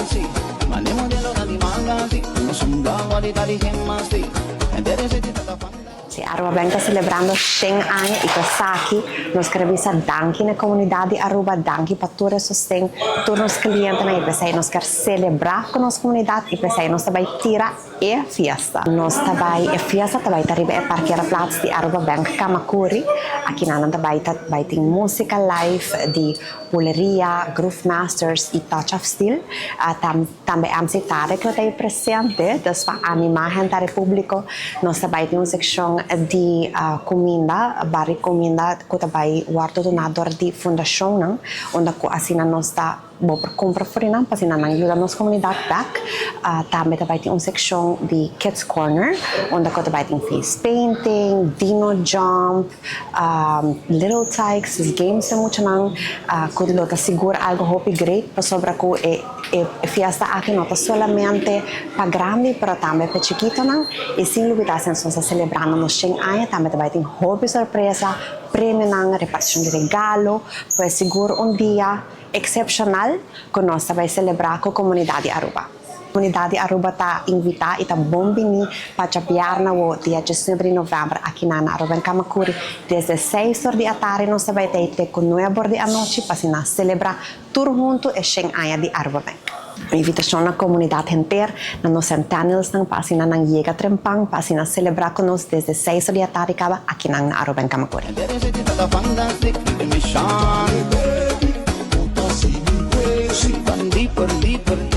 Si, Aruba Bank ta celebrando 100 aña y cu esaki nos kier bisa danki na comunidad di Aruba, danki pa tur e sosten, tur nos clientenan, y pesey nos kier celebra cu nos comunidad y pesey nos ta bay tira e fiesta. Nos ta bay, e fiesta ta bay ta riba e parkeerplaats di Aruba Bank Camacuri. Aki nan ta bay ta bay tin musica live di Buleria, Groove Masters y Touch of Steel. Tambe MC Tarek lo ta presente, dus pa anima henter e publico. Nos ta bay tin un seccion di cuminda, bari cuminda cu ta bay wordo dona door di fundacion nan, unda cu asina nos ta bo por cumpra for nan, pa asina nan yuda nos comunidad back. Tambe ta bay tin un seccion di Kids Corner, unda cu ta bay tin face painting, dino jump, Little Tikes, games e muchanan, cu lo ta sigur algo hopi great pasobra cu e fiesta aki no ta solamente pa grandi, pero tambe pa chikitonan, y sin lubida, nos ta celebrando nos 100 aña, tambe ta bay tin hopi sorpresa, premionan, reparticion di regalo, pues sigur un dia excepcional cu nos ta bay celebra cu comunidad di Aruba. Comunidad di Aruba ta invita y ta bon bini pa diabierna, dia 19 di november, aki na Aruba Camacuri, desde 6 or di atardi nos ta bay te cu 9 or di anochi, pa asina celebra tur hunto e 100 aña di Aruba Bank. Invitacion na comunidad henter, na nos centennials nan, pa asina nan yega trempan, pa asina celebra cu nos desde 6 or di atardi caba aki na Aruba Camacuri. Deeper, deeper.